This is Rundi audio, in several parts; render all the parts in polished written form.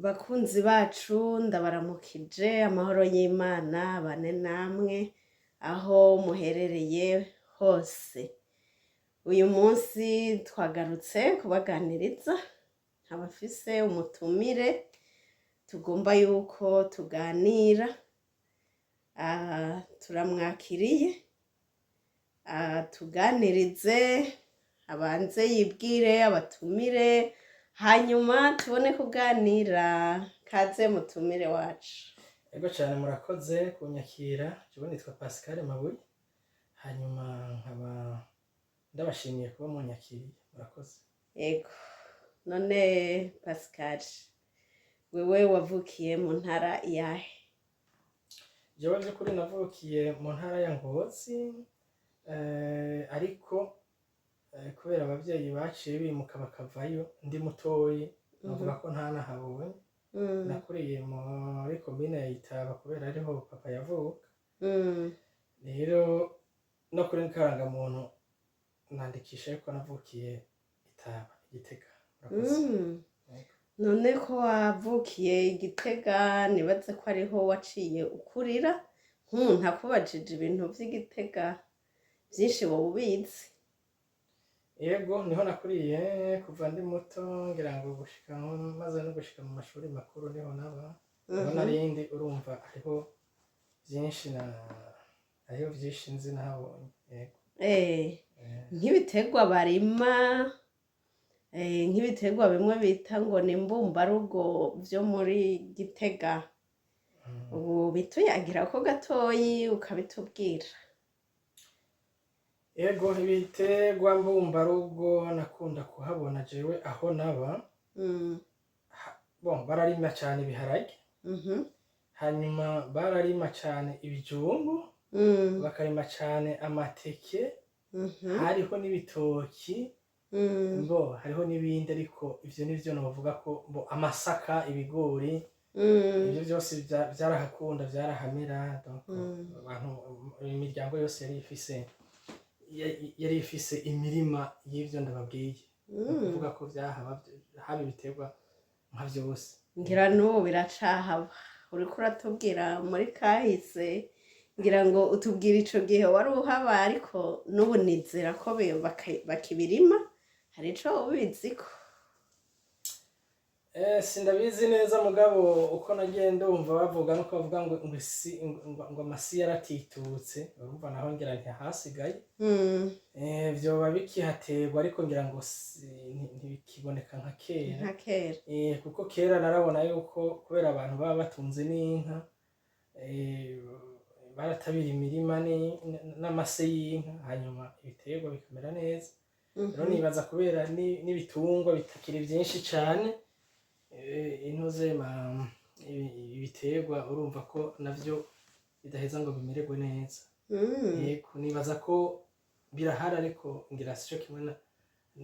Bakunzi bacu, ndabaramukije. Amahoro y'Imana bane namwe aho muherereye hose. Uyu munsi twagarutse kubaganiriza, abafise umutumire tugomba yuko tuganira. Turamwakiriye tuganirize, abanze yibwire abatumire, hanyuma tubone kuganira. Kaze, mutumire wacu. Ego cyane, murakoze kunyakira. Jewe nitwa Pascal Mabuye, hanyuma nkaba ndabashimiye kuba munyakiriye. Murakoze. Ego. None Pascal, wewe wavukiye mu ntara iyahe? Jewe by'ukuri navukiye mu ntara ya Ngozi, ariko kubera ababyeyi baciye bimuka bakavayo ndi mutoyi, navuga ko ntanahabonye. Nakuriye muri komine ya Itaba kubera ariho papa yavuka. Rero no kuri karangamuntu nandikisha yuko navukiye Itaba, Igitega. Murakoze. Yego. None ko wavukiye Igitega, nibaze ko ariho waciye ukurira. Nk'umuntu akubajije ibintu vy'Igitega vyinshi, wowe ubizi? Yego, niho nakuriye kuva ndi muto, ngira ngo gushika maze no gushika mu mashuri makuru niho naba, niho narindi. Urumva hariho byinshi na hariho byinshi nzi nahabonye, yego. Nk'ibiterwa barima, nk'ibiterwa bimwe bita ngo ni mbumbarugo vyo muri Gitega, ubu bituyagirako gatoyi ukabitubwira. Yego, ibiterwa mbumbarugo nakunda kuhabona jewe aho naba. Bon, bararima cyane ibiharage, hanyuma bararima cyane ibijumbu, bakarima cyane amateke, hariho n'ibitoki, mbo hariho n'ibindi, ariko ivyo nivyo novuga ko mbo amasaka, ibigori, ivyo byose vyarahakunda, vyarahamera. Donc abantu, imiryango yose yari ifise imirima y'ivyo ndababwiye. Ni ukuvuga ko vyahaba, haba ibiterwa nka vyose. Ngira n'ubu biracahaba. Uriko uratubwira muri kahise, ngira ngo utubwira ico gihe wari uhaba, ariko n'ubu nizera ko bakibirima. Hari ico ubiziko? Sindabizi neza, mugabo uko nagiye ndumva bavuga, nuko bavuga ngo isi ngo amasi yaratitutse. Urumva naho ngira ntihasigaye. Vyoba bikihaterwa, ariko ngira ngo ntibikiboneka nka kera. Nka kera. Kuko kera narabona yuko kubera abantu baba batunze n'inka, baratabira imirima n'amase y'inka, hanyuma ibiterwa bikamera neza. Rero nibaza kubera n'ibitungwa bitakiri byinshi cane, intuze ibiterwa urumva ko navyo bidaheza ngo bimererwe neza. Yego, nibaza ko birahari, ariko ngira sico kimwe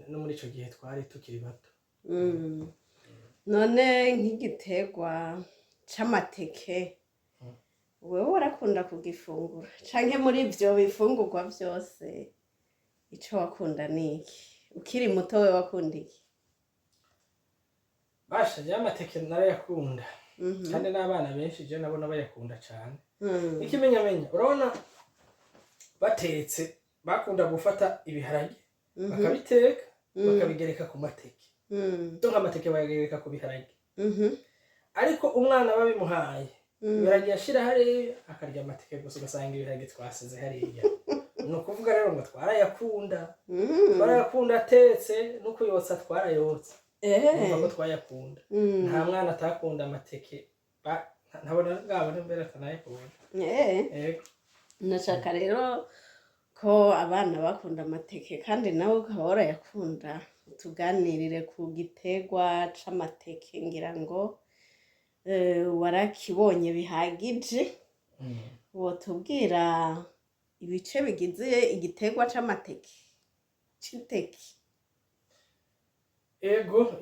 no muri ico gihe twari tukiri bato. None nk'igiterwa c'amateke, wewe warakunda kugifungura, canke muri ivyo bifungurwa vyose ico wakunda ni iki? Ukiri muto we wakunda iki? Basha, jewe amateke narayakunda, kandi n'abana benshi je nabona bayakunda cane. Ikimenyamenya, urabona batetse, bakunda gufata ibiharage bakabiteka, bakabigereka ku mateke. Donc amateke bayagereka ku biharage, ariko umwana babimuhaye, ibiharage yashira hariya akarya amateke gusa, ugasanga ibiharage twasize hariya. Ni ukuvuga rero ngo twarayakunda. Twarayakunda atetse, no kuyotsa twarayotsa. Urumva ko twayakunda. Nta mwana atakunda amateke. Ntabona bwabone mbere atanayakunda. Yego. Nashaka rero ko abana bakunda amateke kandi nawe ukaba warayakunda, utuganirire ku giterwa c'amateke. Ngira ngo warakibonye bihagije. Wotubwira ibice bigize igiterwa c'amateke, c'iteke? Ego,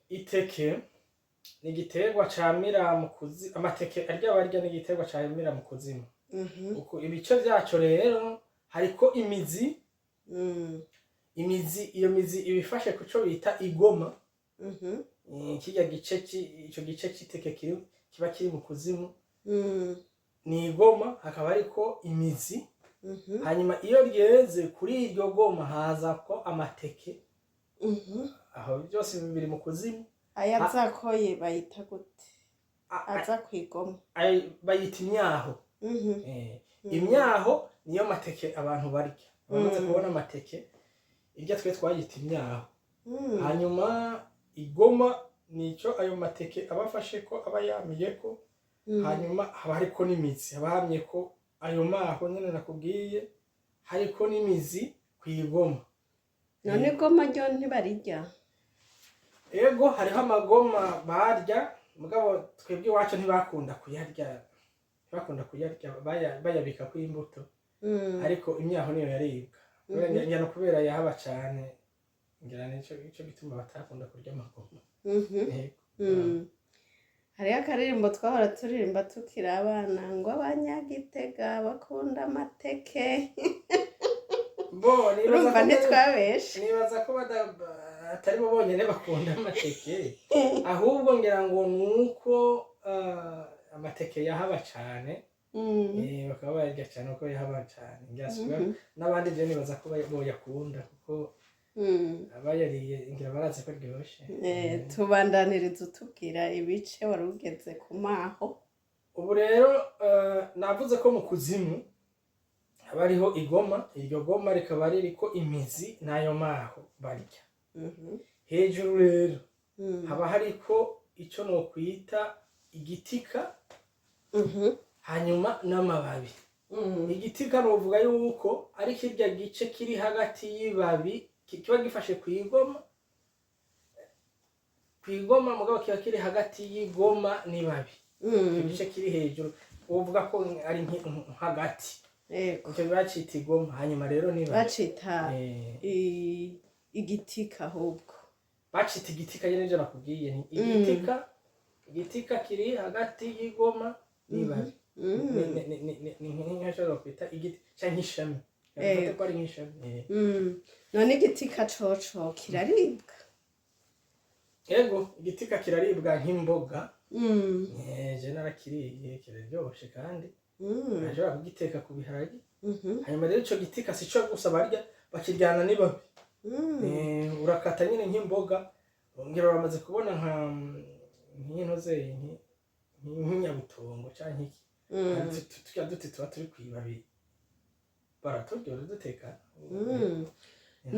iteke ni igiterwa camira mu kuzi. Amateke arya barya ni igiterwa camira mu kuzimu. Uko ibice vyaco rero, hariko imizi. Imizi, iyo mizi iba ifashe ku co bita igoma. Kirya gice ico gice c'iteke kiba kiri mu kuzimu ni igoma, hakaba hariko imizi. Hanyuma iyo ryeze, kuri iryo goma hazako amateke. Aho byose biri mu kuzimu. Ayazakoye bayita gute? Aza kwigoma? Bayita imyaho. Imyaho niyo mateke abantu barya bamaze kubona amateke. Irya twe twayita imyaho. Hanyuma igoma nico ayo mateke aba afashe ko, aba yamiyeko. Hanyuma haba hariko n'imizi, haba hamyeko ayo maho nyene nakubwiye, hariko n'imizi kw'igoma. None igoma ryo ntibarirya? Ego, hariho amagoma barya, mugabo twebwe iwacu ntibakunda kuyarya, bayabikako imbuto. Ariko imyaho niyo yaribwa. Ngira no kubera yahaba cane, ngira nico ico gituma batakunda kurya amagoma. Yego. Hariho akaririmbo twahora turirimba tukiri abana ngo abanyagitega bakunda amateke. Bo nibaza Urumva, ko ntitwabeshe. Nibaza ko atari bo bonyene bakunda amateke, ahubwo ngira ngo nuko amateke yahaba cane. Bakaba bayarya cane kuko yahaba cane. Ngira si n'abandi, je nibaza ko boyakunda kuko abayariye ngira barazi ko aryoshe. Tubandaniriza utubwira ibice wari ugeze ku maho. Ubu rero navuze ko mu kuzimu haba hariho igoma, iryo goma rikaba ririko imizi n'ayo maho barya. Hejuru rero haba hariko ico nokwita igitika, hanyuma n'amababi. Igitika novuga yuko ari kirya gice kiri hagati y'ibabi, kiba gifashe kw'igoma, mugabo kiba kiri hagati y'igoma n'ibabi. Icyo gice kiri hejuru uvuga ko ari hagati. Icyo bacita igoma, hanyuma rero n'ibabi. Bacita igitika ahubwo. Bacita igitika nyine, nivyo nakubwiye, ni igitika. Igitika kiri hagati y'igoma n'ibabi. Ni nk'ashobora kwita igiti canke ishami. Dufate ko ari nk'ishami. None igitika coco kiraribwa? Ego, igitika kiraribwa nk'imboga. Je narakiriye, kiraryoshe kandi urashobora kugiteka ku biharage. Hanyuma rero ico gitika sico gusa barya, bakiryana n'ibabi. Urakata nyine nk'imboga. Ngira uramaze kubona nka nk'intoze nk'inyabutongo canke iki. Turya duti tuba turi kw'ibabi, baraturya, baraduteka.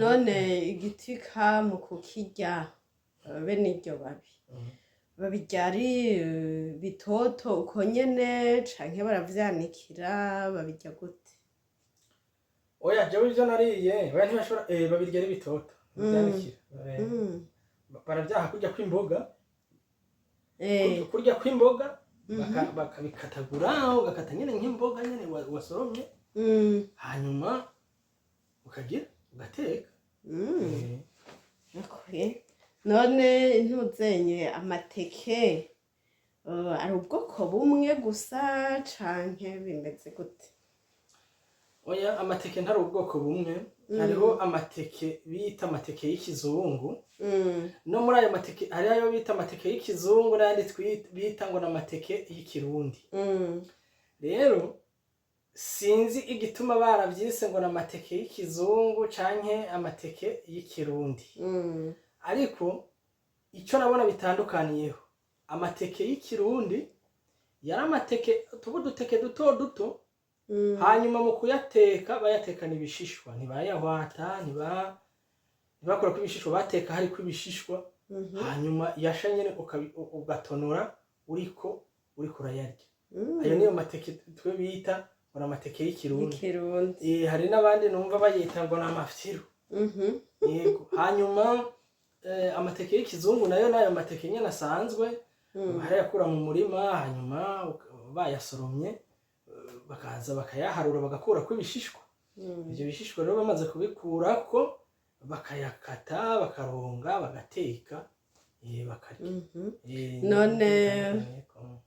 None igitika mu kukirya, bene iryo babi babirya ari bitoto uko nyene, canke baravyanikira? Babirya gute? Oya, jewe ivyo nariye, oya, ntibashobora, babirya ari bitoto, ntibavyanikira. Baravyaha kurya kw'imboga. Kurya kw'imboga, bakabikatagura, ugakata nyene nk'imboga nyene wasoromye. Hanyuma ukagira ugateka. Okay. None ntuzenye amateke, ari ubwoko bumwe gusa canke bimeze gute? Oya, amateke ntari ubwoko bumwe. Hariho amateke bita amateke y'ikizungu. No muri ayo mateke hariho ayo bita amateke y'ikizungu n'ayandi bita ngo ni amateke y'ikirundi. Rero sinzi igituma baravyise ngo ni amateke y'ikizungu canke amateke y'ikirundi. Ariko ico nabona bitandukaniyeho, amateke y'ikirundi yari amateke tuba uduteke duto duto. Hanyuma mu kuyateka bayatekana ibishishwa, ntibayahwata, ntibakurako ibishishwa, bateka hariko ibishishwa. Hanyuma yasha nyene ugatonora uriko urayarya. Ayo niyo mateke twe bita ngo ni amateke y'ikirundi. Y'ikirundi. Hari n'abandi numva bayita ngo ni amafyiru. Yego. Hanyuma amateke y'ikizungu nayo nayo mateke nyene asanzwe. Barayakura mu murima, hanyuma bayasoromye, bakaza bakayaharura, bagakurako ibishishwa. Ivyo bishishwa rero bamaze kubikurako, bakayakata, bakaronga, bagateka, bakarya. None- bitandukanye.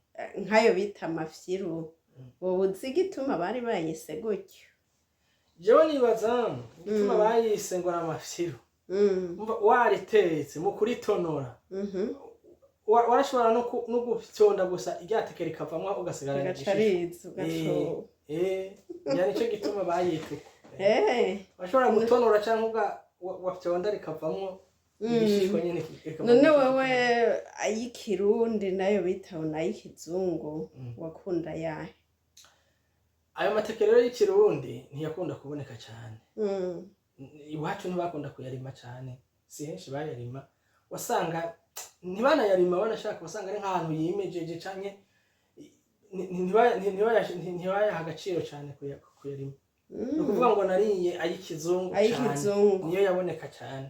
Nk'ayo bita amafyiru, wowe uzi igituma bari bayise gutyo? Jewe nibaza igituma bayise ngo ni amafyiru. Umva, waritetse mu kuritonora Warashobora no gufyonda gusa irya teke rikavamwo, ugasigarana Rigaca igishishwa. Riza ugaca. Eh, nico gituma bayita uko. Washobora gutonora canke wafyonda rikavamwo igishishwa nyene, rikavamwo None igishishwa. wewe ay'ikirundi nayo bitawe n'ay'ikizungu, wakunda yahe? Ayo mateke rero y'ikirundi ntiyakunda kuboneka cane. Iwacu ntibakunda kuyarima cane, si henshi bayarima. Wasanga ntibanayarima, banashaka wasanga ari nk'ahantu yimejeje canke ntibayaha agaciro cane kuyarima. Ni ukuvuga ngo nariye ay'ikizungu cane. Ay'ikizungu. Niyo yaboneka cane.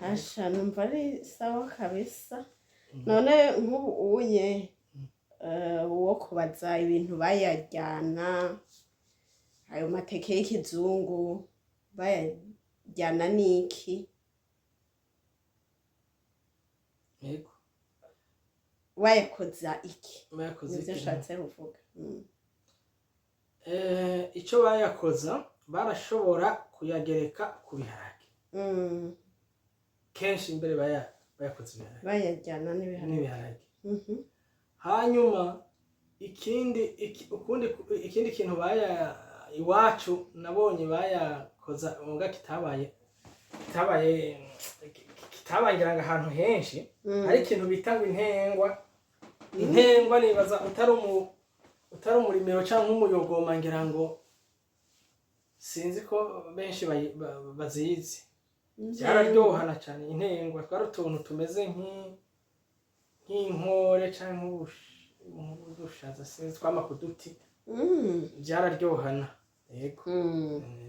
Asha, numva ari sawa kabisa. None nk'ubu uye uwo kubaza ibintu bayaryana, ayo mateke y'ikizungu bayaryana n'iki? Yego. Bayakoza iki? Bayakoze Nivyo iki? nshatse kuvuga. Ico bayakoza, barashobora kuyagereka ku biharage. Kenshi imbere bayakoza ibiharage. Bayaryana n'ibiharage. N'ibiharage. Hanyuma ikindi ukundi ikindi kintu baya iwacu nabonye bayakoza muga kitabaye ngira ngo ahantu henshi, hari ikintu bita ngo intengwa. Intengwa nibaza utari umurimiro canke umuyogoma, ngira ngo sinzi ko benshi bazizi. Byararyohana cane intengwa. Twari utuntu tumeze nk'inkore canke nk'udushaza, sinzi, twama ku duti. Byararyohana, yego.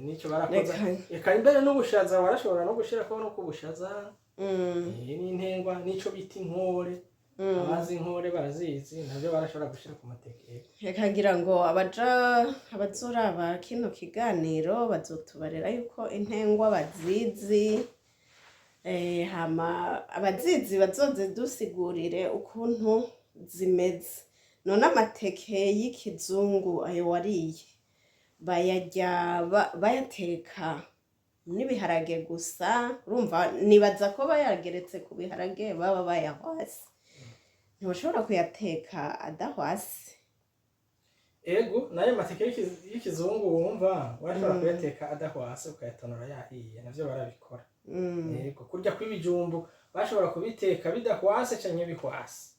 Nico barakoza. Reka Eka imbere n'ubushaza warashobora no gushirako no kubushaza. N'intengwa nico bita inkore. Abazi inkore barazizi, navyo barashobora gushira ku mateke. Reka ngira ngo abaja abazoraba kino kiganiro bazotubarira yuko intengwa bazizi. Hama abazizi bazozidusigurire ukuntu zimeze. None amateke y'ikizungu ayo wariye, bayarya bayateka n'ibiharage gusa? Urumva nibaza ko bayageretse ku biharage baba bayahwase, ntibashobora kuyateka adahwase? Ego, nayo mateke y'ikizungu wumva warashobora kuyateka adahwase, ukayatonora yahiye, navyo barabikora. Yego, kurya kw'ibijumbu bashobora kubiteka bidahwase canke bihwase.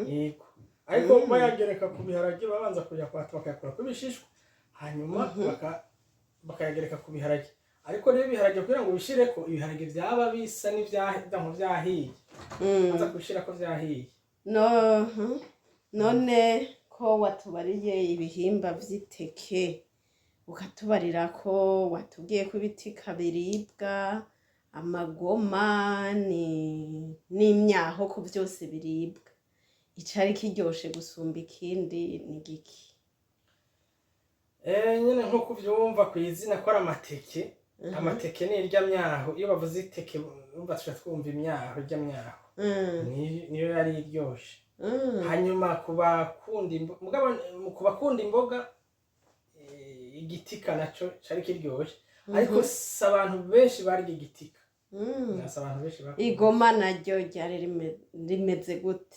Yego, ariko bayagereka ku biharage babanza kuyakwata bakayakura ibishishwa, hanyuma bakayagereka ku biharage. Ariko rero ibiharage kugira ngo ubishireko, ibiharage vyaba bisa n'ivyahiye, baza kubishirako vyahiye. No, None ko watubariye ibihimba vy'iteke, ukatubarira ko watubwiye ko ibitika biribwa, amagoma n'imyaho ko vyose biribwa, icari kiryoshe gusumba ikindi ni giki? Nyene nkuko uvyumva kw'izina ko ari amateke, amateke ni irya myaho. Iyo bavuze iteke urumva tuca twumva imyaho, irya myaho. Niyo yari iryoshe. Hanyuma mugabo ku bakunda imboga, igitika naco cari kiryoshe, ariko si abantu benshi barya igitika. Si abantu benshi bakunda. Igoma naryo ryari rimeze gute?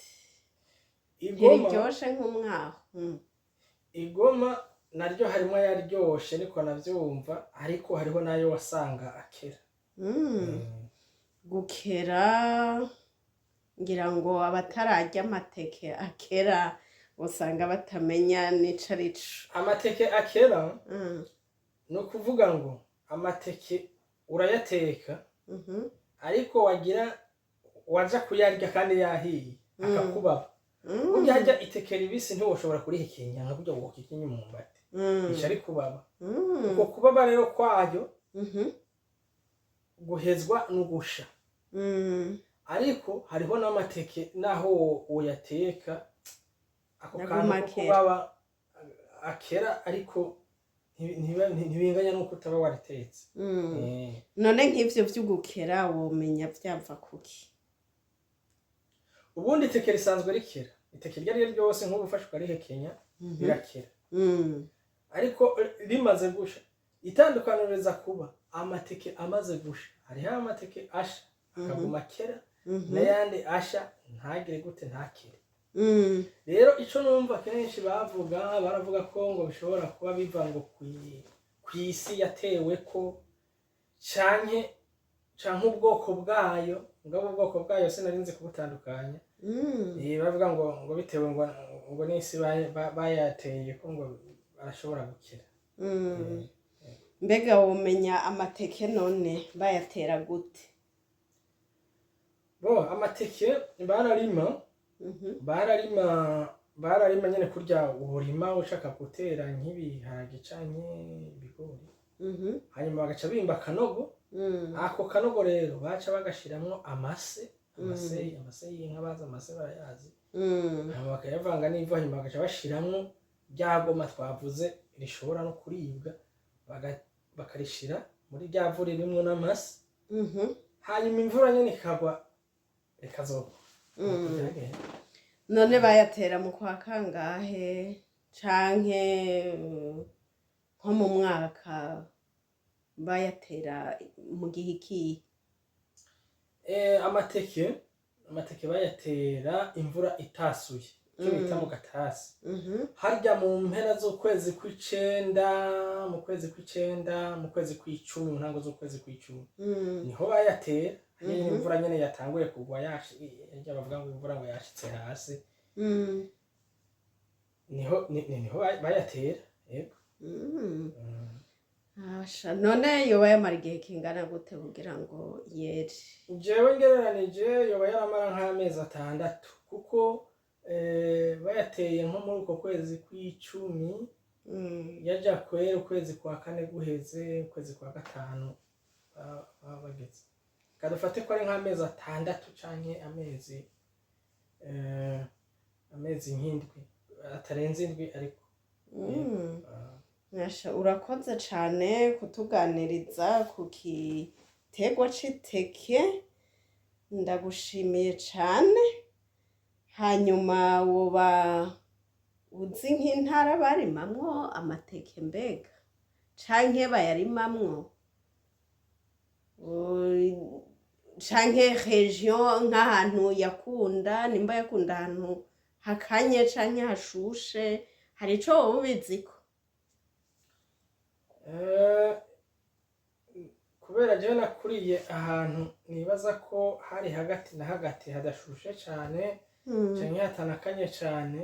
Igoma? Ntiriryoshe nk'umwaho? Igoma naryo harimo ayaryoshe, niko navyumva, ariko hariho n'ayo wasanga akera. Gukera, ngira ngo abatararya amateke akera usanga batamenya n'ico arico. Amateke akera, ni ukuvuga ngo amateke urayateka, ariko wagira waja kuyarya kandi yahiye, akakubaba. Burya harya iteke ribisi ntiwoshobora kurihekenya nka kurya wohekenya umwumbati, rica rikubaba. Uko kubaba rero kwayo guhezwa n'ugusha. Ariko hariho n'amateke naho woyateka ako kantu Aguma ko akera. kubaba akera, ariko ntibinganya n'uko utaba waritetse. None nk'ivyo vy'ugukera womenya vyava kuki? Ubundi iteke risanzwe rikera, iteke iryo ari ryo ryose, nk'ubu ufashe ukarihekenya rirakera. Ariko rimaze gusha, itandukaniro riza kuba amateke amaze gusha. Hariho amateke asha akaguma akera. N'ayandi asha ntagire gute, ntakire. Rero ico numva kenshi bavuga, baravuga ko ngo bishobora kuba biva ngo kw'isi yatewe ko canke ubwoko bwayo. Mugabo ubwoko bwayo sinarinzi kubutandukanya. Bavuga ngo bitewe ngo n'isi bayateye ko ngo arashobora gukira. Mbega womenya amateke none bayatera gute? Bo, amateke bararima. Bararima nyene kurya urima ushaka gutera nk'ibiharage canke ibigori. Hanyuma bagaca bimba akanogo. Ako kanogo rero baca bagashiramwo amase, amase y'inka. Bazi amase, barayazi. Hanyuma bakayavanga n'ivu, hanyuma bagaca bashiramwo rya goma twavuze rishobora no kuribwa, bakarishira muri rya vu ririmwo n'amase. Hanyuma imvura nyene ikagwa, rikazogwa. Nuko vyagenda. None bayatera mu kwa kangahe, canke nko mu mwaka bayatera mu gihe ikihe? Amateke bayatera imvura itasuye, icyo bita mu gatasi. Harya mu mpera z'ukwezi kw'icenda, mu kwezi kw'icenda, mu kwezi kw'icumi, mu ntango z'ukwezi kw'icumi niho bayatera. Iyo imvura nyene yatanguye kugwa, harya bavuga ngo imvura ngo yashitse hasi, niho niho bayatera, yego. Asha, none yoba yamara igihe kingana gute kugira ngo yere? Jewe ngereranije yoba yaramara nk'amezi 6, kuko bayateye nko muri uko kwezi kw'icumi, yaja kwera ukwezi kwa kane guheze, ukwezi kwa gatanu baba bageze. Kadufate ko ari nk'amezi 6 canke amezi nk'indwi, atarenze indwi ariko. Asha, urakoze cane kutuganiriza ku giterwa c'iteke, ndagushimiye cane. Hanyuma woba uzi nk'intara barimamwo amateke mbega, canke bayarimamwo, canke région nk'ahantu yakunda, nimba yakunda ahantu hakanye canke hashushe, hari ico woba ubiziko? Kubera jewe nakuriye ahantu nibaza ko hari hagati na hagati, hadashushe cane canke hatanakanye cane,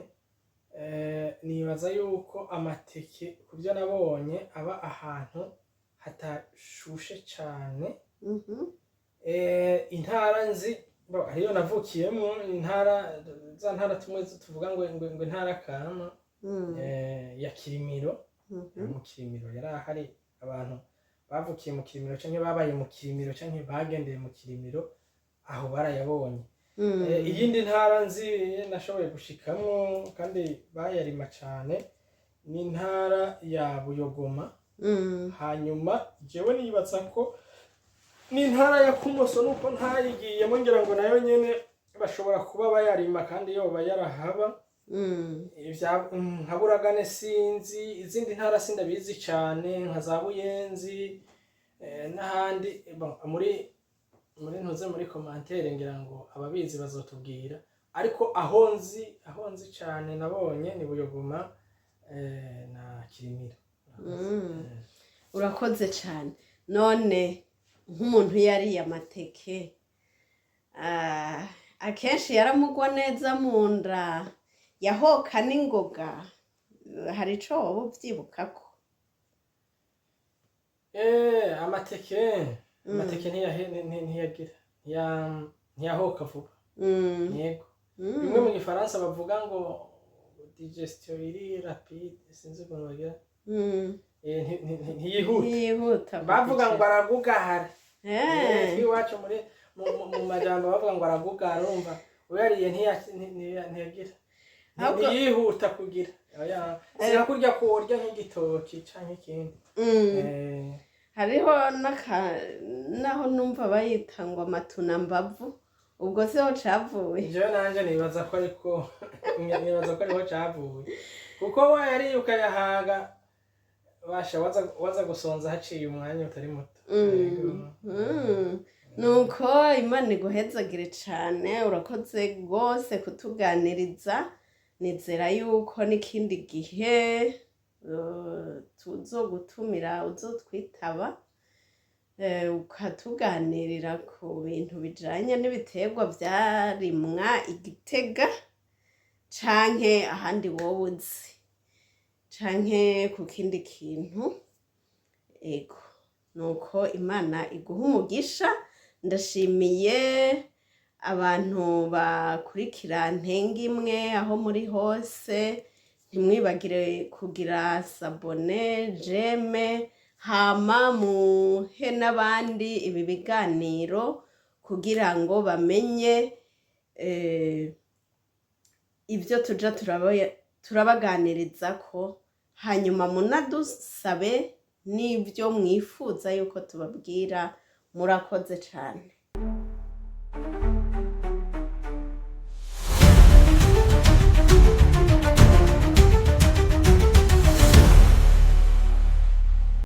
nibaza yuko amateke, ku byo nabonye, aba ahantu hatashushe cane. Intara nzi bo, hariyo navukiyemo, intara za ntara tumwe tuvuga ngo intara kama ya Kirimiro. Mu Kirimiro yari ahari, abantu bavukiye mu Kirimiro canke babaye mu Kirimiro canke bagendeye mu Kirimiro, aho barayabonye. Iyindi ntara nzi nashoboye gushikamwo kandi bayarima cane ni intara ya Buyogoma. Hanyuma jewe nibaza ko n'intara ya Kumoso, nuko ntayigiyemo, ngira ngo nayo nyene bashobora kuba bayarima kandi yoba yarahaba. Nka Buragane, sinzi izindi ntara, sindabizi cane, nka za Buyenzi n'ahandi. Bon, muri ntuze muri commentaire ngira ngo ababizi bazotubwira, ariko aho nzi cane nabonye ni Buyogoma na Kirimiro. Urakoze cane. None nk'umuntu yariye amateke, akenshi yaramugwa neza mu nda, yahoka n'ingoga, hari ico woba uvyibukako? Amateke, amateke ntiyagira ntiyahoka vuba. Yego. Bimwe mu gifaransa bavuga ngo digestion iri rapide, sinzi ukuntu bagira. Ntiyihuta. Ntiyihuta. Bavuga ngo aragugara. Iwacu muri mu majambo bavuga ngo aragugara, urumva uyariye ntiyagira ntiyihuta kugira. Oya, sinakurya kurya nk'igitoki canke ikindi. Hariho naho numva bayita ngo amatuna mbavu, ubwo siho cavuye? Jewe nanje nibaza ko, ariko nibaza ko ariho cavuye, kuko wayariye ukayahaga, basha waza gusonza haciye umwanya utari muto. Yego. Nuko Imana iguhezagire cane, urakoze rwose kutuganiriza. Nizera yuko n'ikindi gihe tuzogutumira uzotwitaba, ukatuganirira ku bintu bijanye n'ibiterwa vyarimwa igitega canke ahandi wowe uzi canke ku kindi kintu. Ego, nuko Imana iguha umugisha. Ndashimiye abantu bakurikira Ntenge Imwe aho muri hose. Ntimwibagire kugira s'abonner, j'aime, hama muhe n'abandi ibi biganiro kugira ngo bamenye ibyo tuja turabaganirizako, hanyuma munadusabe n'ibyo mwifuza yuko tubabwira. Murakoze cane.